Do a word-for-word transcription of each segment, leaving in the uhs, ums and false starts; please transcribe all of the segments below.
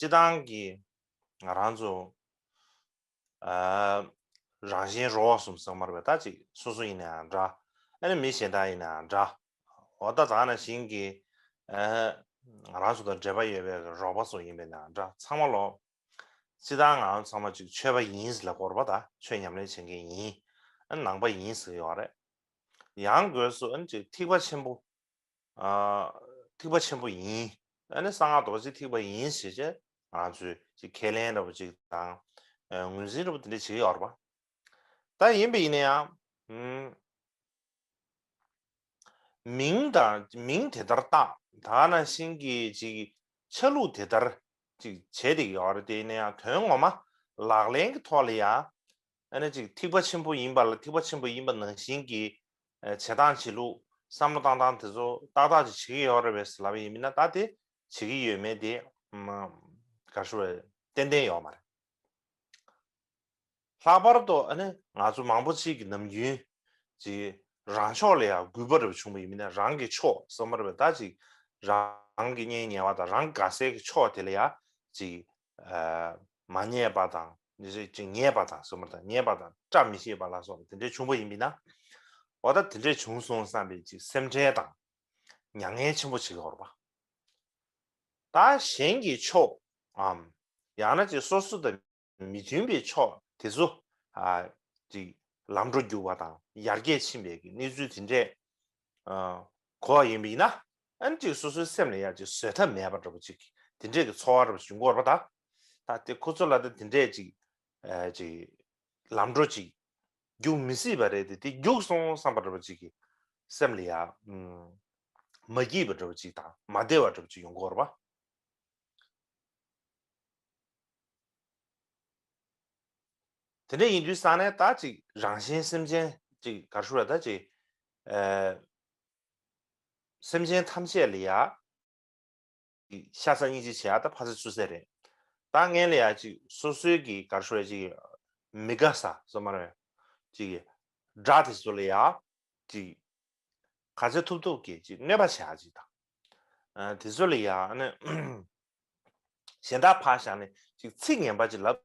སྤྱི་བཏང་གི་ང་རང་ཚོ་ཨ་རང་གཞན་རོགས་གསུམ་ཚང་མར་བས་ད་ཅིག་སོ་སོ་ཡིན་ནའང་འདྲ། ཨ་ནི་མི་གཞན་དག་ཡིན་ནའང་འདྲ། འོ་ད་ད་ནང་བཞིན་གྱི་ཨ་ང་རང་ཚོ་དང་འབྲེལ་བ་ཡོད་པའི་རོགས་པ་ཚོ་ཡིན་པས་ནའང་འདྲ། ཚང་མ་ལོ་སྤྱི་བཏང་ང་རང་ཚང་མ་ཅིག་ཆོས་པ་ཡིན་ཟེར་ལབ་དགོས་རེད་པ། ད་ཆོས་ཉམས་ལེན་བྱེད་མཁན་ཡིན། ཨ་ནི་ནང་པ་ཡིན་ཟེར་གྱི་ཡོད་རེད། ཡང་སྒོས་སུ་ཨ་ནི་ཅིག་ཐེག་པ་ཆེན་པོ། ཨ་ཐེག་པ་ཆེན་པོ་ཡིན། ཨ་ནི་གསང་སྔགས་རྡོ་རྗེ་ཐེག་པ་ཡིན་ཞེས་བྱས་ང་ཚོས་ཅིག་ཁས་ལེན་འདྲ་པོ་ཅིག་དང་། ཨ་ངོས་འཛིན་འདྲ་པོ་དེ་འདྲ་བྱེད་ཀྱི་ཡོད་རེད་པ། ད་ཡིན་པ་ཡིན་ན་ཡང་། ཨུམ། མིང་དང་མིང་དེ་ལྟར་བཏགས། ད་ནང་བཞིན་གྱི་ཅིག་ཆ་ལུགས་དེ་ལྟར་ཅིག་བྱས་བསྡད་ཀྱི་ཡོད་རེད། དེ་ཡིན་ན་ཡང་དོན་ངོ་མ་ལག་ལེན་གྱི་ཐོག་ལ་ཡང་། ཨ་ནི་ཅིག་ཐེག་པ་ཆེན་པོ་ཡིན་པ་ལ་ཐེག་པ་ཆེན་པོ་ཡིན་པ་ནང་བཞིན་གྱི་ཨ་བྱེད་སྟངས་བྱེད་ལུགས། བསམ་བློ་བཏང་སྟངས་དེ་ཚོ་ཏག་ཏག་ཅིག་བྱེད་ཀྱི་ཡོད་རེད་པས་ལབ་པ་ཡིན་མིན་ན། ད་དེ་བྱེད་ཀྱི་ཡོད་མེད་དེ་མ་ག་རེ་ཞུ་དགོས་རེད། ཏན་ཏན་ཡོད་མ་རེད། ལྷག་པར་དུ་ཨ་ནི་ང་ཚོ་མང་པོ་ཅིག་གི་ནམ་རྒྱུན་ཅིག་རང་ཕྱོགས་ལ་ཡང་རྒུད་པ་འདྲ་པོ་བྱུང་བ་ཡིན་མིན་ན། རང་གི་ཕྱོགས་བསམ་པ་རེད་པས། ད་ཅིག་རང་གི་གཉེན་ཉེ་བ་དང་རང་དགའ་སའི་གི་ཕྱོགས་དེ་ལ་ཡང་ཅིག་ཨ་མ་ཉེས་པ་དང་ཅིག་ཉེས་པ་དང་བསམ་པ་དང་ཉེས་པ་དང་བཀྲ་མི་ཤིས་པ་ལ་སོགས་པ་དེ་འདྲ་བྱུང་བ་ཡིན་མིན་ན། འོ་ད་དེ་འདྲ་བྱུང་སོང་བསམ་པའི་ཅིག་སེམས་ཁྲལ་དང་མྱ་ངན་ཆེན་པོ་བྱེད་ཀྱི་ཡོད་རེད་པ། ད་གཞན་གྱི་ཕྱོགས་འམ། ཡང་ན་ཅིག་སོ་སོ་དང་མི་མཐུན་པའི་ཕྱོགས་དེ་ཚོ་ཨ་ཅིག་ལམ་འགྲོ་རྒྱུག་པ་དང་ཡར་རྒྱས་ཕྱིན་པའི་གི་གནས་ཚུལ་དེ་འདྲས་ཨ་གོ་བ་ཡིན་པ་ཡིན་ན། ཨ་ནི་ཅིག་སོ་སོའི་སེམས་ལ་ཡང་ཅིག་བཟོད་ཐབས་མེད་པ་འདྲ་པོ་ཅིག་དེ་འདྲས་ཀྱི་ཚོར་བ་འདྲ་པོ་ཅིག་ཡོང་གི་ཡོད་རེད་པ། ད་ད་དེ་ཁོ་ཚོ་ལ་ད་དེ་འདྲས་ཅིག་ཨ་ཅིག་ལམ་འགྲོ་ཅིག་རྒྱུག་མི་སྲིད་པ་རེད་དེ། དེ་རྒྱུག་སོང་བསམ་པ་འདྲ་པོ་ཅིག་གི་སེམས་ལ་ཡང་ཨུམ་མ་སྐྱིད་པ་འདྲ་པོ་ཅིག་དང་མ་བདེ་བ་འདྲ་པོ་ཅིག་ཡོང་གི་ཡོད་རེད་པ། དེ་འདྲ་ཡིན་དུས་ཙང་ནས་ད་ཅིག་རང་གཞན་སེམས་ཅན་ཅིག་ག་རེ་ཞུ་དགོས་རེད། ད་ཅིག་ཨ་སེམས་ཅན་ཐམས་ཅད་ལ་ཡ་ཅིག་ཤ་ཚ་སྙིང་རྗེ་བྱེད་ཡ་ད་ཕ་ཚ་ཚུ་ཚ་རེད། ད་སྔོན་ལ་ཡ་ཅིག་སོ་སོའི་གི་ག་རེ་ཞུ་དགོས་རེད། ཅིག་མི་དགའ་ས་སོ་མ་རེད། ཅིག་དགྲ་དེ་ཚོ་ལ་ཡ་ཅིག་ག་ཚོད་ཐུབ་ཐུབ་ཀྱིས་ཅིག་གནོད་པ་བྱེད་ཡ་ཅིག་དང་། ཨ་དེ་ཚོ་ལ་ཡ་ཨ་ནི་གཞན་དག་ཕར་བཞག་ནས་ཅིག་ཚིག་ངན་པ་ཅིག་ལབ་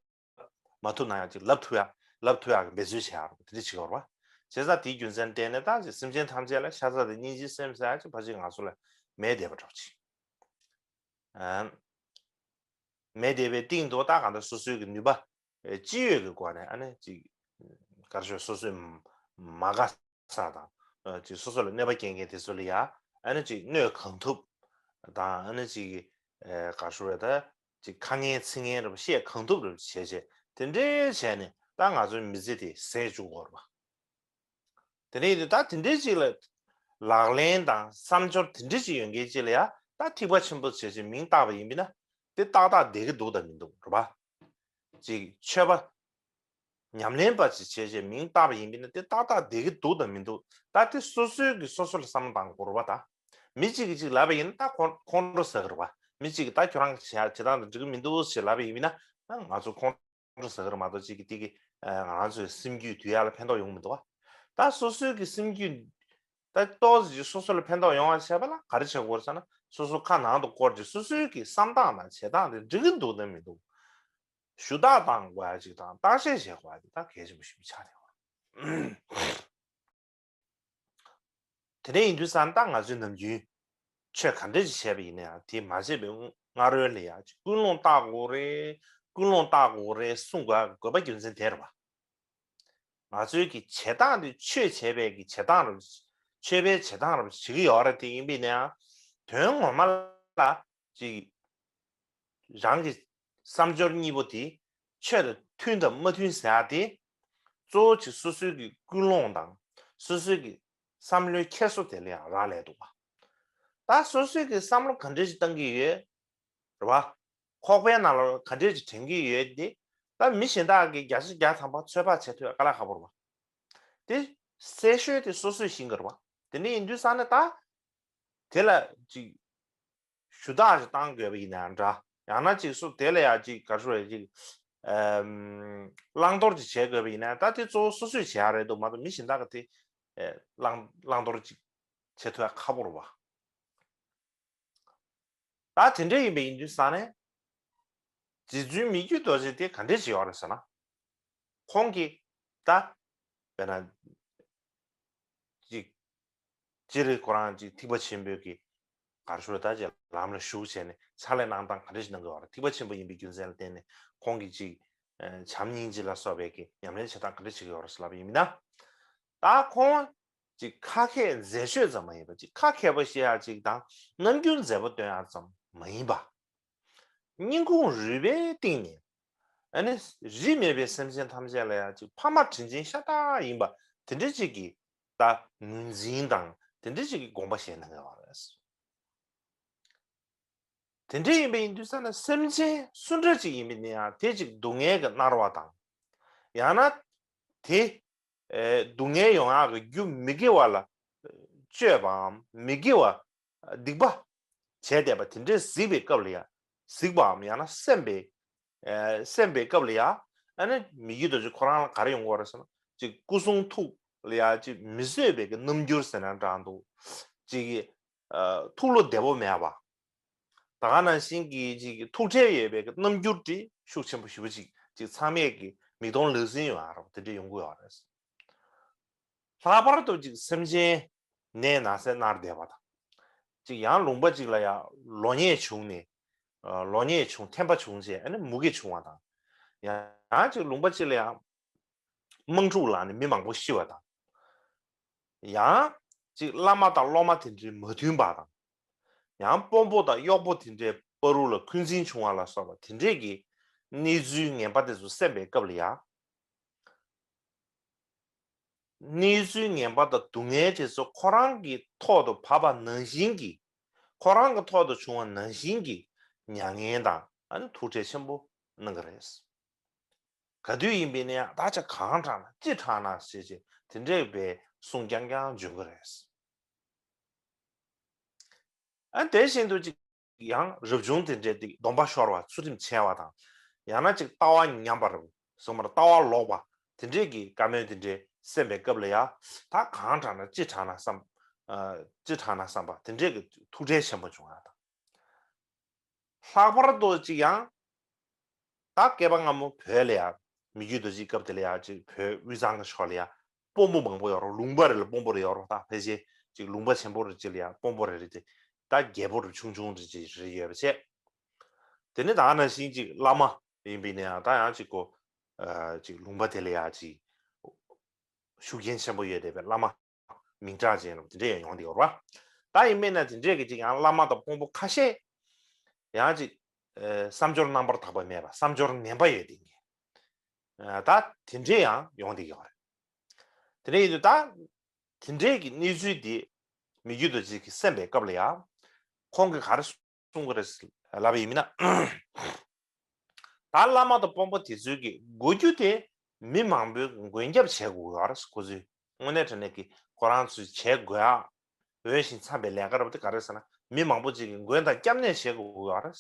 མ་ཐུབ་ན་ཡང་ཅིག་ལབ་ཐུབ་ཡ་ལབ་ཐུབ་ཡ་གི་འབད་རྩོལ་བྱེད་ཡ་རོགས་དེ་འདྲ་བྱེད་ཀྱི་ཡོད་རེད་པ། བྱས་ཙང་དེའི་རྒྱུ་མཚན་བརྟེན་ནས་ད་ཅིག་སེམས་ཅན་ཐམས་ཅད་ལ་ཤ་ཚ་དང་སྙིང་རྗེའི་སེམས་ཟེར་ཡ་ཅིག་ཕལ་ཆེར་ང་ཚོ་ལ་མེད་བསྡད་པ་འདྲ་པོ་ཅིག་ཨ་མེད་བསྡད་པའི་སྟེང་དུ་ད་གང་ལྟར་སོ་སོའི་གི་ནུས་པ་ཨེ་ཅི་ཡོད་ཀྱི་སྒོ་ནས་ཨ་ནི་ཅིག་ག་རེ་ཞུ་སོ་སོའི་མ་དགའ་ས་དང་ཨ་ཅིག་སོ་སོ་ལ་གནོད་པ་སྐྱེལ་མཁན་དེ་ཚོ་ལ་ཡ་ཨ་ནི་ཅིག་གནོད་གང་ཐུབ་དང་། ཨ་ནི་ཅིག་ཨེ་ག་རེ་ཞུ་རེད། ད་ཅིག་ཁ་ངན་ཚིག་ངན་རེ་བཤད་གང་ཐུབ་རེ་བྱས་བྱས་དེ་འདྲའི་བྱས་ནས་ད་ང་ཚོའི་མི་ཚེ་དེ་ཟད་བཅུག་གི་ཡོད་རེད་པ། དེ་ནས་ད་དེ་འདྲའི་ཅིག་ལ་ལག་ལེན་དང་བསམ་སྦྱོར་དེ་འདྲ་ཅིག་ཡོད་མཁན་ཅིག་ལ་ཡ་ད་ཐེག་པ་ཆེན་པོ་བྱས་བྱས་མིང་བཏགས་པ་ཡིན་པས་ན་དེ་ཏག་ཏག་བསྡད་ཀྱི་འདུག་དང་མི་འདུག་རེད་པ། ཅིག་ཆོས་པ་ཉམས་ལེན་པ་ཅིག་བྱས་བྱས་མིང་བཏགས་པ་ཡིན་པས་ན་དེ་ཏག་ཏག་བསྡད་ཀྱི་འདུག་དང་མི་འདུག་ད་དེ་སོ་སོའི་གིས་སོ་སོ་ལ་བསམ་བློ་བཏང་དགོས་རེད་པ། ད་མི་གཅིག་གིས་གཅིག་ལབ་པ་ཡིན་ན་ད་ཁོང་ཁོང་ཁྲོ་ཟ་གི་རེད་པ། མི་གཅིག་གིས་ད་ཁྱོད་རང་གི་བྱེད་བྱེད་སྟངས་དེ་འགྲིག་གི་མི་འདུག་ཅེས་ལབ་པ་ཡིན་པས་ན་ང་ཚོ་ཁོང་ཁྲོ་ཟ་གི་རེད་མ་གཏོགས་གཅིག་གིས་དེ་གིས་ང་རང་ཚོའི་སེམས་རྒྱུད་དུལ་ཡག་ལ་ཕན་ཐོགས་ཡོང་གི་མི་འདུག་པ། ད་སོ་སོའི་གི་སེམས་རྒྱུད་ད་ཏོག་ཙམ་ཅིག་སོ་སོ་ལ་ཕན་ཐོགས་ཡོང་བ་བྱས་པ་ལ་ག་རེ་བྱེད་དགོས་རེད་ཟེར་ན། སོ་སོ་ཁ་ནང་དུ་བསྐོར་ཅིག་སོ་སོའི་གི་བསམ་སྟངས་དང་བྱེད་སྟངས་དེ་འགྲིག་གི་འདུག་དང་མི་འདུག་ཞུ་དག་བཏང་དགོས་ཡ་ཅིག་དང་བརྟག་དཔྱད་བྱེད་དགོས་ཡ་དེ་ད་གལ་ཆེན་པོ་ཞིག་ཏུ་ཆགས་བསྡད་ཡོད་རེད། དེ་འདྲ་ཡིན་དུས་ཙང་ད་ང་ཚོའི་ནམ་རྒྱུན་ཆོས་ག་འདྲ་ཅིག་བྱས་པ་ཡིན་ན་ཡང་དེ་མ་བྱས་པའི་སྔ་རོལ་ལ་ཡང་ཅིག་ཀུན་སློང་བརྟག་དགོས་རེད། ཀུན་སློང་བརྟག་དགོས་རེད་གསུང་དགོས་དགོས་པ་རྒྱུ་མཚན་དེ་རེད་པ། ང་ཚོའི་གི་བྱེད་སྟངས་དེ་ཆོས་བྱས་པའི་གི་བྱེད་སྟངས་རེད། ཆོས་པའི་བྱེད་སྟངས་རེད་བྱེད་ཀྱི་ཡོད་རེད། དེ་ཡིན་པས་ན་ཡང་དོན་ངོ་མ་ལ་ཅིག་རང་གི་བསམ་སྦྱོར་གཉིས་པོ་དེ་ཆོས་དང་མཐུན་དང་མ་མཐུན་ཟེར་ཡ་དེ་གཙོ་བོ་ཅིག་སོ་སོའི་གི་ཀུན་སློང་དང་སོ་སོའི་གི་བསམ་བློའི་འཁྱེར་སོ་དེ་ལ་ཡང་རག་ལས་འདུག་པ། ད་སོ་སོའི་གི་བསམ་བློ་ག་འདྲ་ཞིག་བཏང་གི་ཡོད་རེད་པ། ཁོག་པའི་ནང་ལ་ག་འདྲ་ཞིག་དྲན་གི་ཡོད་དེ་ད་མི་གཞན་དག་གིས་བརྒྱ་ཆ་བརྒྱ་ཐམ་པ་ཚོད་དཔག་བྱེད་ཐུབ་ཡ་དཀའ་ལས་ཁག་པོ་རེད་པ། དེ་གསལ་ཤོས་དེ་སོ་སོས་ཤེས་ཀྱི་རེད་པ། དེ་འདྲ་ཡིན་དུས་ཙང་ནས་ད། དེ་ལ་ཅིག་ཞུ་དག་ཅིག་བཏང་དགོས་པ་ཡིན་ན་འདྲ། ཡང་ན་ཅིག་སུ་དེ་ལ་ཡང་ཅིག་ག་རེ་ཞུ་དགོས་རེད། ཅིག་ཨམ་བླང་དོར་ཅིག་བྱེད་དགོས་པ་ཡིན་ན་ད་དེ་གཙོ་བོ་སོ་སོས་བྱེད་ཡ་རེད་འདུག་མ་གཏོགས་མི་གཞན་དག་གིས་དེ་ཨེ་བླང་བླང་དོར་ཅིག་བྱེད་ཐུབ་ཡ་ཁག་པོ་རེད་པ། ད་དེ་འདྲ་ཡིན་པ་ཡིན་དུས་ཙང་ནས་ རྗེ་བཙུན་མི་བསྐྱོད་རྡོ་རྗེ་དེ་ག་འདྲས་བྱས་ཡོད་རེད་ཟེར་ན། ཁོང་གིས་ད་དཔེར་ན་ཅིག་སྤྱིར་ཁོ་རང་ཅིག་ཐེག་པ་ཆེན་པོའི་གི་ག་རེ་ཞུ་ད་ཅིག་ལམ་ལ་ཞུགས་བྱས་ནས་ཕྱག་ལས་གནང་སྟངས་ག་འདྲས་ཞིག་གནང་གི་ཡོད་རེད། ཐེག་པ་ཆེན་པོ་ཡིན་པའི་རྒྱུ་མཚན་ལ་བརྟེན་ནས་ཁོང་གིས་ཅིག་བྱམས་སྙིང་རྗེ་ལ་སོགས་པའི་གི་ཉམས་ལེན་བྱེད་སྟངས་ག་འདྲས་བྱེད་ཀྱི་ཡོད་རེད་ཟེར་ལབ་པ་ཡིན་ན། ད་ཁོང་ཅིག་ཁ་མཁས་མཛད་སྤྱོད་ཙམ་མ་ཡིན་པ་ཅིག་ཁ་མཁས་པ་བཤད་ཡ་ཅིག་དང་རྣམ་འགྱུར་མཛེས་པོ་སྟོན་ཡ་ཙམ་མ་ཡིན་པ། སྙིང་ཁུང་རུས་པའི་གཏིང་ནས་ཨ་ནི་རིས་མེད་པའི་སེམས་ཅན་ཐམས་ཅད་ལ་ཡང་ཅིག་ཕ་མ་དྲིན་ཅན་ཤ་སྟག་ཡིན་པ་དེ་འདྲ་ཅིག་གི་ད་ངོས་འཛིན་དང་དེ་འདྲ་ཅིག་གི་དགོངས་པ་བཞེས་གནང་ཡོད་རེད། དེ་འདྲ་ཡིན་པ་ཡིན་དུས་ཙ་ན་སེམས་ཅན་སུ་འདྲ་ཅིག་ཡིན་པ་ཡིན་ན་ཡང་དེ་ཅིག་སྡུག་བསྔལ་གྱིས་མནར་བ་དང་། ཡང་ན་དེ་ཨེ་སྡུག་བསྔལ་ཡོང་ཡག་གི་རྒྱུ་མི་དགེ་བ་ལ་སྤྱོད་པའམ་མི་དགེ་བ་སྡིག་པ་བྱས་བསྡད་པ་དེ་འདྲས་གཟིགས་པའི་སྐབས་ལ་ཡང་གཟིགས་པའམ་ཡང་ན་སེམས་པའི་ཨེ་སེམས་པའི་སྐབས་ལ་ཡང་ཨ་ནི་མི་བསྐྱོད་རྡོ་རྗེ་ཁོ་རང་ལ་ག་རེ་ཡོང་གི་ཡོད་རེད་ཟེར་ན་ཅིག་སྐུ་གསུང་ཐུགས་ལ་ཡང་ཅིག་མི་བཟོད་པའི་གི་རྣམ་འགྱུར་ཟེར་ན་འདྲ་འདུག་ཅིག་གི་ཨ་ཐུགས་བློ་བདེ་པོ་མེད་པ། ད་ག་ནང་བཞིན་གྱི་ཅིག་ཐུགས་ཁྲལ་ཡོད་པའི་རྣམ་འགྱུར་དེ་ཤུགས་ཆེན་པོ་ཞེ་པོ་ཅིག་ཅིག་ཚང་མས་ཀྱི་མིག་མཐོང་ལག་ཟིན་ཡོང་ཡ་རོགས་དེ་འདྲ་ཡོང་གི་ཡོད་རེད། ལྷག་པར་དུ་ཅིག་སེམས་ཅན་ནད་ན་ཚས་མནར་བསྡད་པ་དང་། ཅིག་ཡང་ལུང་པ་ཅིག་ལ་ཡང་ལོ་ཉེས་བྱུང་ནས་ལོ་ཉེས་བྱུང་ཐེམ་པ་བྱུང་བྱས་ཨ་ནི་མུ་གེ་བྱུང་བ་དང་། ཡང་ཅིག་ལུང་པ་ཅིག་ལ་ཡང་དམག་འཁྲུག་ལངས་ནས་མི་མང་པོ་ཤི་བ་དང་། ཡང་ཅིག་བླ་མ་དང་སློབ་མ་དེ་འདྲའི་མ་མཐུན་པ་དང་། ཡང་དཔོན་པོ་དང་གཡོག་པོ་དེ་འདྲའི་བར་དུ་ལ་འཁོན་འཛིན་བྱུང་བ་ལ་སོགས་པ་དེ་འདྲའི་གི་གནས་ཚུལ་ངན་པ་དེ་ཚོ་སེམས་པའི་སྐབས་ལ་ཡང་། གནས་ཚུལ་ངན་པ་དང་སྡུག་བསྔལ་དེ་ཚོ་ཁོ་རང་གི་ཐོག་ཏུ་བབས་པ་ནང་བཞིན་གྱི། ཁོ་རང་གི་ཐོག་ཏུ་བྱུང་བ་ནང་བཞིན་གྱི་མྱ་ངན་དང་ཨ་ནི་ཐུགས་ཁྲལ་ཆེན་པོ་གནང་གི་རེད། ག་དུས་ཡིན་པའི་ནས་ད་ཆ་གང་དྲག་ན་ཅི་དྲག་ན་ཞེས་བྱས་དེ་འདྲས་པའི་གསུང་རྐྱང་རྐྱང་འབྱོན་གི་རེད། ཨ་དེ་བཞིན་དུ་ཅིག་ཡང་རབ་བྱུང་དེ་འདྲས་ཏིག་སྡོམ་པ་ཤོར་བ་ཚུལ་ཁྲིམས་འཆལ་བ་དང་། ཡང་ན་ཅིག་ལྟ་བ་ཉམས་པ་རུ་སོང་བར་ལྟ་བ་ལོག་པ་དེ་འདྲས་ཀྱི་བཀའ་མོལ་དེ་འདྲས་སེམས་པའི་སྐབས་ལ་ཡ་ད་གང་དྲག་ན་ཅི་དྲག་ན་བསམ། ཨ་ཅི་དྲག་ན་བསམ་པ་དེ་འདྲས་ཀྱི་ཐུགས་ཁྲལ་ཆེན་པོ་བྱུང་ཡ་དང་། ལྷག་པར་དུ་ཅིག་ཡང་། ད་བསྐལ་པ་སྔ་མོ་བོད་ལ་ཡ། མི་བསྐྱོད་རྡོ་རྗེའི་སྐབས་དེ་ལ་ཡ་ཅིག་བོད་དབུས་གཙང་གི་ཕྱོགས་ལ་ཡ། དཔོན་པོ་མང་པོ་ཡོད་རེད། ལུང་པ་རེ་ལ་དཔོན་པོ་རེ་ཡོད་རེད། ད་ཕལ་ཆེར་ཅིག་ལུང་པ་ཆེན་པོ་རེ་ཅིག་ལ་ཡ་དཔོན་པོ་རེ་རེ་ཅིག་ད་རྒྱལ་པོ་རེ་ཆུང་ཆུང་རེ་ཅིག་རེ་ཡོད་པ་བྱས། དེ་ནས་ད་ག་ནང་བཞིན་ཅིག་བླ་མ་ཡིན་པའི་ནས་ཡང་ད་ཡང་ཅིག་གོ་ཅིག་ལུང་པ་དེ་ལ་ཡ་ཅིག་ཤུགས་རྐྱེན་ཆེན་པོ་ཡོད་བསྡད་པའི་བླ་མ། མིང་གྲགས་ཅན་རུ་དེ་འདྲས་ཡང་ཡོང་བསྡད་ཡོད་རེད་པ། ད་ཡིན་མིན་ན་དེ་འདྲས་ཀྱི་ཅིག་ཡང་བླ་མ་དང་དཔོན་པོ་ཁ་ཤས་ཡང་ཅིག་ཨེ་བསམ་སྦྱོར་རྣམ་པར་དག་པ་མེད་པ་བསམ་སྦྱོར་ངན་པ་ཡོད་བསྡད་མཁན། ཨ་ད་དེ་འདྲས་ཡང་ཡོང་བསྡད་ཡོད་རེད། དེ་འདྲས་ཡིན་དུས་ད་དེ་འདྲས་ཀྱི་གནས་ཚུལ་འདི་མི་བསྐྱོད་རྡོ་རྗེ་གིས་གསན་པའི་སྐབས་ལ་ཡང་ཁོང་གིས་ག་རེ་གསུང་གི་རེད་ལབ་པ་ཡིན་མིན་ན། ད་བླ་མ་དང་དཔོན་པོ་དེ་ཚོའི་གི་དགོས་རྒྱུ་དེ་མི་མང་པོའི་མགོན་སྐྱབས་བྱེད་དགོས་ཡོད་རེད། ཁོ་ཚོས་དངོས་གནས་དྲང་གནས་ཀྱི་ཁོ་རང་ཚོས་བྱེད་དགོས་ཨ། འོས་ཤིང་འཚམས་པའི་ལས་ཀ་རེད་པ། དེ་ག་རེ་ཟེར་ན་མི་མང་པོ་ཅིག་གི་མགོན་དང་སྐྱབས་གནས་བྱེད་དགོས་ཡོད་རེད།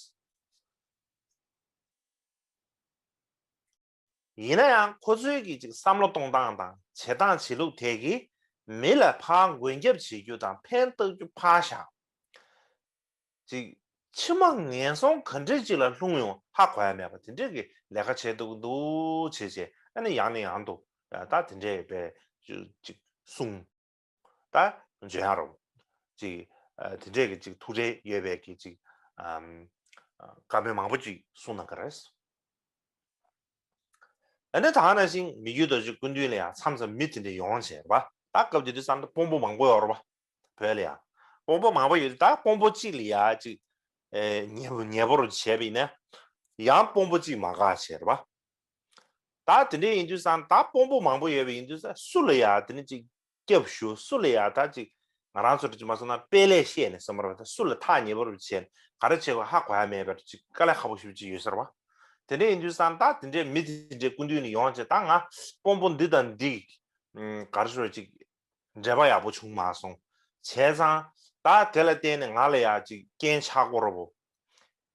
ཡིན་ན་ཡང་ཁོ་ཚོའི་གི་ཅིག་བསམ་བློ་གཏོང་སྟངས་དང་བྱེད་སྟངས་བྱེད་ལུགས་དེ་གིས་མི་ལ་ཕར་མགོན་སྐྱབས་བྱེད་རྒྱུ་དང་ཕན་བཏགས་རྒྱུ་ཕར་བཞག་ཅིག་ཕྱི་མ་ངན་སོང་ག་འདྲས་ཅིག་ལ་ལྷུང་ཡོང་ཧ་གོ་ཡ་མེད་པ་དེ་འདྲས་ཀྱི་ལས་ཀ་བྱས་འདུག་འདུག་བྱས་བྱས་ཨ་ནི་ཡང་ནས་ཡང་དུ་ད་དེ་འདྲས་པའི་ཅིག་གསུང་ད་འཇོན་ཡ་རོ་ཅིག་དེ་འདྲས་ཀྱི་ཅིག་ཐུགས་ཁྲལ་ཡོད་པའི་གི་ཅིག་བཀའ་མོལ་མང་པོ་ཅིག་གསུང་གནང་གི་རེད། ཨ་ནི་ད་ག་ནང་བཞིན་མི་བསྐྱོད་རྡོ་རྗེ་སྐུ་མདུན་ལ་ཡང་མཚམས་མཚམས་མི་དེ་འདྲས་ཡོང་བྱས་རེད་པ། ད་སྐབས་དེ་དུས་ཙམ་དུ་དཔོན་པོ་མང་པོ་ཡོད་རེད་པ། བོད་ལ་ཡང་དཔོན་པོ་མང་པོ་ཡོད་དུས་ད་དཔོན་པོ་གཅིག་ལ་ཡ་གཅིག་ཨེ་ཉེ་པོ་ཉེ་པོ་རུ་བྱས་པ་ཡིན་ན་ཡང་དཔོན་པོ་གཅིག་མ་དགའ་བྱས་རེད་པ། ད་དེ་འདྲས་ཡིན་དུས་ཙང་ད་དཔོན་པོ་མང་པོ་ཡོད་པ་ཡིན་དུས་ཙང་སུ་ལ་ཡ་དེ་ནི་གཅིག་སྐྱབས་ཞུ་སུ་ལ་ཡ་ད་གཅིག་ང་རང་ཚོ་གཅིག་མ་སོང་ན་དཔེ་ལས་བཤད་ནས་བསམ་པར་བ་ད་སུ་ལ་ཐག་ཉེ་པོ་རུ་བྱས་ནས་ག་རེ་བྱེད་དགོས་ཧ་གོ་ཡ་མེད་པར་གཅིག་དཀའ་ལས་ཁག་པོ་ཞེ་པོ་ཅིག་ཡོད་ས་རེད་པ། དེ་འདྲས་ཡིན་དུས་ཙང་ད་དེ་འདྲས་མི་དེ་འདྲས་སྐུ་མདུན་ནས་ཡོང་བྱས་ད་ང་དཔོན་པོ་འདི་དང་འདི་ག་རེ་ཞུ་གཅིག་འབྲེལ་བ་ཡག་པོ་བྱུང་མ་སོང་། བྱས་ཙང་ད་དེ་ལ་བརྟེན་ནས་ང་ལ་ཡ་གཅིག་རྐྱེན་ཆག་གོ་ར་བོ།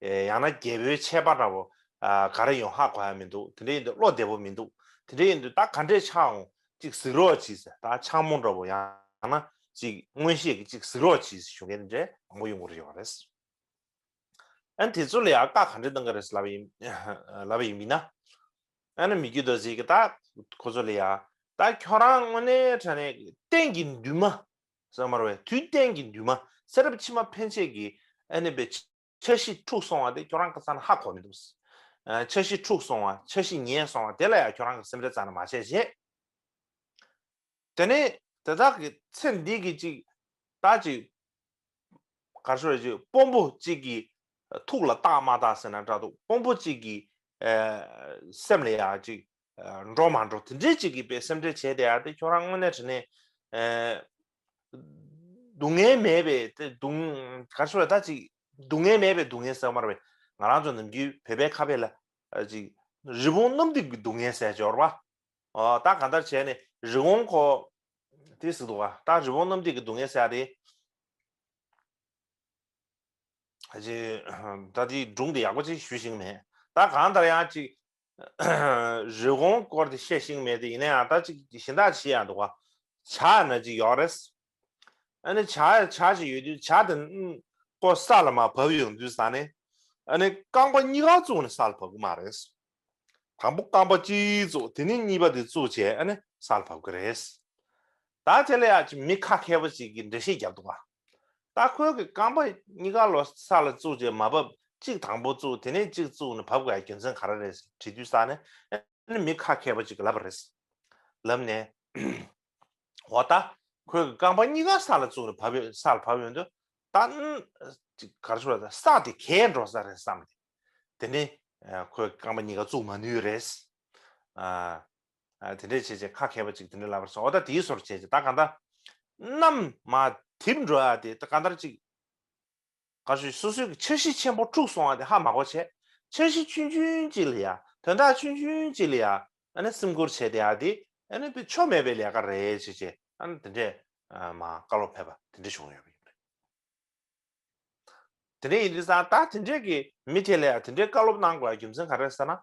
ཨེ་ཡང་ན་རྒྱལ་པོའི་ཆད་པ་འདྲ་བོ་ཨ་ག་རེ་ཡོང་ཧ་གོ་ཡ་མི་འདུག་དེ་འདྲ་ཡིན་དུས་བློ་བདེ་པོ་མི་འདུག་དེ་འདྲ་ཡིན་དུས་ད་ག་འདྲས་ཆགས་འོང་གཅིག་གཟིགས་རོགས་གྱིས་ཟེར། ད་འཆར་སྨོན་འདྲ་བོ་ཡང་ན་གཅིག་མངོན་ཤེས་ཀྱིས་གཅིག་གཟིགས་རོགས་གྱིས་ཟེར་ཞུ་མཁན་འདྲ་མང་པོ་ཡོང་གི་ཡོད་རེད། ཨ་ནི་དེ་ཚོ་ལ་ཡང་བཀའ་ག་འདྲ་གནང་གི་རེད་ལབ་པ་ཡིན་ལབ་པ་ཡིན་མིན་ན། ཨ་ནི་མི་བསྐྱོད་རྡོ་རྗེ་གིས་ད་ཁོ་ཚོ་ལ་ཡང་ད་ཁྱོད་རང་དངོས་གནས་དྲང་གནས་གཏན་གྱི་འདུན་མ་ཟེར་མ་རེད་པས། དུས་གཏན་གྱི་འདུན་མ་ཚེ་རབས་ཕྱི་མ་ཕན་ཆད་ཀྱི་ཨ་ནི་པའི་འཆར་གཞི་འཁྲུགས་སོང་བ་དེ་ཁྱོད་རང་གི་རྩ་ནས་ཧ་གོ་མི་འདུག་ཨ། འཆར་གཞི་འཁྲུགས་སོང་བ། འཆར་གཞི་ཉལ་སོང་བ་དེ་ལ་ཡང་ཁྱོད་རང་གི་སེམས་ཁྲལ་རྩ་ནས་མ་བྱེད་བྱས། དེ་ནས་དེ་དག་གི་ཚེ་འདི་གི་ཅིག་ད་ཅིག་ག་རེ་ཞུ་དགོས་རེད། ཅིག་དཔོན་པོ་གཅིག་གི་ཐུགས་ལ་བཏགས་མ་བཏགས་ཟེར་ན་འདྲ་འདུག་དཔོན་པོ་གཅིག་གི་ཨ་སེམས་ལ་ཡང་ཅིག་ཨ་འགྲོ་མ་འགྲོ་དེ་འདྲའི་ཅིག་གི་པའི་སེམས་ཁྲལ་བྱས་བསྡད་ཡ་དེ་ཁྱོད་རང་དངོས་གནས་དྲང་གནས་ཨ་སྡུག་བསྔལ་མེད་པའི་དེ་སྡུག་ག་རེ་ཞུ་དགོས་རེད། ད་ཅིག་སྡུག་བསྔལ་མེད་པའི་སྡུག་བསྔལ་ཟེར་བ་མ་རེད་པས། ང་རང་ཚོ་ནམ་རྒྱུན་བོད་པའི་ཁ་ཕྱོགས་ལ་ཨ་ཅིག་རི་བོང་གནམ་རྡིབ་ཀྱི་སྡུག་བསྔལ་ཟེར་ཡ་ཅིག་ཡོད་རེད་པ། ཨོ། ད་གང་ལྟར་བྱས་ནས་རི་བོང་ཁོ་དེ་ཟེར་འདུག་ག་ད་རི་བོང་གནམ་རྡིབ་ཀྱི་སྡུག་བསྔལ་ཟེར་ཡ་དེ། ཨ་ཅེ། ད་དེའི་སྒྲུང་དེ་ཡག་པོ་ཅིག་ཞུ་ཤེས་ཀྱི་མེད། ད་གང་ལྟར་ཡང་ཅིག་རི་བོང་སྐོར་དེ་བཤད་ཤེས་ཀྱི་མེད་དེ། ཡིན་ན་ཡང་ད་ཅིག་གཞན་དག་ཅིག་ཡང་འདུག་ག་བྱག་ན་ཅིག་ཡོད་རེད། ཨ་ནི་བྱག་བྱག་ཅིག་ཡོད་དུས་བྱག་དེ་ཁོ་ས་ལ་མར་བབས་ཡོང་དུས་ཙ་ནས་ཨ་ནི་རྐང་པ་གཉིས་ཀ་བཙུགས་ནས་ས་ལ་བབས་ཀྱི་མ་རེད། དང་པོ་རྐང་པ་གཅིག་བཙུགས། དེ་ནས་གཉིས་པ་དེ་བཙུགས་བྱས་ཨ་ནི་ས་ལ་བབས་ཀྱི་རེད། ད་དེ་ལ་ཡང་ཅིག་མི་ཁ་མཁས་པ་ཅིག་གིས་འགྲེལ་བཤད་བརྒྱབ་འདུག་ག་ད་ཁོའི་གི་རྐང་པ་གཉིས་ཀ་ལོ་ས་ལ་བཙུགས་བྱས་མ་བབས། གཅིག་དང་པོ་བཙུགས། དེ་ནས་གཅིག་བཙུགས་ནས་བབས་དགོས་ཡ་རྒྱུ་མཚན་ག་རེ་རེད་དྲིས་དུས་ཙ་ནས་ཨ་ནི་མི་ཁ་མཁས་པ་ཅིག་གིས་ལབ་པ་རེད། ལབ་ནས། འོ་ད་ཁོའི་གི་རྐང་པ་གཉིས་ཀ་ས་ལ་བཙུགས་ནས་བབས་ཡོད། ས་ལ་བབས་ཡོང་དུས་ད་ཨ་ནི་ཅིག་ག་རེ་ཞུ་དགོས་རེད། ས་དེ་གས་འགྲོ་ས་རེད་བསམ་སྟེ། དེ་ནས་ཁོའི་རྐང་པ་གཉིས་ཀ་བཙུགས་མ་ནུས་རེད། ཨ། ཨ། དེ་འདྲས་བྱས་བྱས་ཁ་མཁས་པ་ཅིག་དེ་འདྲས་ལབ་པ་རེད་སོང་། འོ་ད་དེའི་བཟོ་འདྲ་བྱས་བྱས་ད་གང་ལྟར་གནམ་མར་རྡིབ་འགྲོ་ཡ་དེ་ད་གང་ལྟར་ཅིག་ག་རེ་ཞུ། སོ་སོའི་གི་འཆར་གཞི་ཆེན་པོ་འཁྲུགས་སོང་བ་དེ་ཧ་མ་གོ་བྱས། འཆར་གཞི་ཆུང་ཆུང་ཅིག་ལ་ཡ། དོན་དག་ཆུང་ཆུང་ཅིག་ལ་ཡ་ཨ་ནི་སེམས་ཁུར་བྱས་བསྡད་ཡ་དེ་ཨ་ནི་དཔེ་ཆོ་མེད་པའི་ལས་ཀ་རེད་བྱས་བྱས་ཨ་ནི་དེ་འདྲས་མར་བཀའ་སློབ་ཕེབས་པ་དེ་འདྲས་བྱུང་ཡོད་པ་ཡིན་པ་རེད། དེ་འདྲ་ཡིན་དུས་ཙང་ད་དེ་འདྲས་ཀྱི་མི་དེ་ལ་ཡང་དེ་འདྲའི་བཀའ་སློབ་གནང་དགོས་པའི་རྒྱུ་མཚན་ག་རེ་རེད་ཟེར་ན།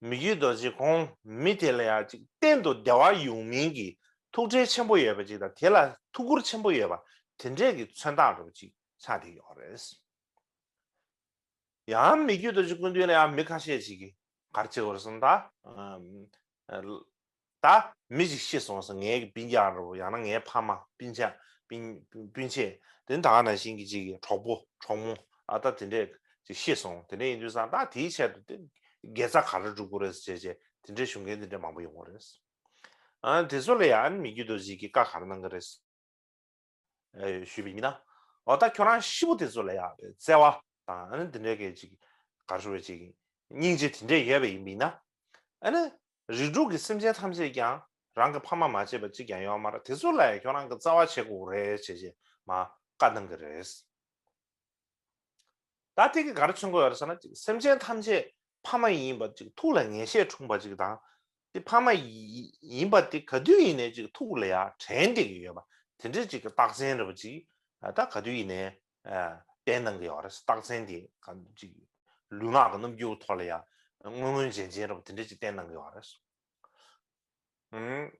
མི་བསྐྱོད་རྡོ་རྗེ་ཁོང་མི་དེ་ལ་ཡང་ཅིག་གཏན་དུ་བདེ་བ་ཡོང་མིན་གྱི་ཐུགས་ཁྲལ་ཆེན་པོ་ཡོད་པ་ཅིག་དང་། དེ་ལ་ཐུགས་ཁུར་ཆེན་པོ་ཡོད་པ་དེ་འདྲས་ཀྱི་མཚོན་རྟགས་འདྲ་པོ་ཅིག་ཆགས་བསྡད་ཡོད་རེད། ཡང་མི་བསྐྱོད་རྡོ་རྗེ་སྐུ་མདུན་ལ་ཡང་མི་ཁ་ཤས་ཤིག་གིས་ག་རེ་བྱེད་དགོས་རེད་ཟེར་ན། ད་ཨ་ད་མི་ཞིག་ཤི་སོང་ཟེར། ངའི་སྤུན་ཀྱག་འདྲ་པོ། ཡང་ན་ངའི་ཕ་མ། སྤུན་ཆ། སྤུན་སྤུན་མཆེད། དེ་ད་ག་ནང་བཞིན་གྱི་ཅིག་གྲོགས་པོ་གྲོགས་མོ། ཨ་ད་དེ་འདྲས་ཅིག་ཤི་སོང་། དེ་འདྲས་ཡིན་དུས་ཙང་ད་དེའི་ཆེད་དུ་དེ་དགེ་རྩ་ག་རེ་སྒྲུབ་དགོས་རེད་ཟེར་བྱས་བྱས་དེ་འདྲས་ཞུ་མཁན་དེ་འདྲས་མང་པོ་ཡོང་གི་རེད། ཨ་དེ་ཚོ་ལ་ཡང་མི་བསྐྱོད་རྡོ་རྗེ་གིས་བཀའ་ག་རེ་གནང་གི་རེད། ཨེ་ཞུས་པ་ཡིན་ན། འོ་ད་ཁྱོད་རང་ཤི་བོ་དེ་ཚོ་ལ་ཡང་བརྩེ་བ་དང་ཨ་ནི་དེ་འདྲའི་གི་ཅིག་ག་རེ་ཞུ་བའི་ཅིག་སྙིང་རྗེ་དེ་འདྲས་ཡོད་པ་ཡིན་པ་ཡིན་ན། ཨ་ནི་རིགས་དྲུག་གི་སེམས་ཅན་ཐམས་ཅད་ཀྱང་རང་གི་ཕ་མ་མ་བྱས་པ་གཅིག་ཀྱང་ཡོད་མ་རེད། དེ་ཚོ་ལ་ཡང་ཁྱོད་རང་གི་བརྩེ་བ་བྱེད་དགོས་རེད་ཅེས་ཅེས་མ་བཀའ་གནང་གི་རེད། ད་དེ་གིས་ག་རེ་མཚོན་གྱི་ཡོད་རེད་ཟེར་ན། ཅིག་སེམས་ཅན་ཐམས་ཅད་ཕ་མ་ཡིན་པ་ཅིག་ཐུགས་ལ་ངེས་ཤེས་འཁྲུངས་པ་ཅིག་དང་། དེ་ཕ་མ་ཡི་ཡིན་པ་དེ་ག་དུས་ཡིན་ནའི་ཅིག་ཐུགས་ལ་ཡང་དྲན་བསྡད་ཀྱི་ཡོད་པ་དེ་འདྲའི་ཅིག་གི་རྟགས་མཚན་འདྲ་པོ་ཅིག་ད་ག་དུས་ཡིན་ནའི་བསྟན་གནང་གི་ཡོད་རེད། རྟགས་མཚན་དེ་ག་ཅིག་ལུས་ངག་གི་རྣམ་འགྱུར་ཐོག་ལ་ཡང་མངོན་མངོན་རྗེན་རྗེན་འདྲ་པོ་དེ་འདྲ་ཅིག་བསྟན་གནང་གི་ཡོད་རེད།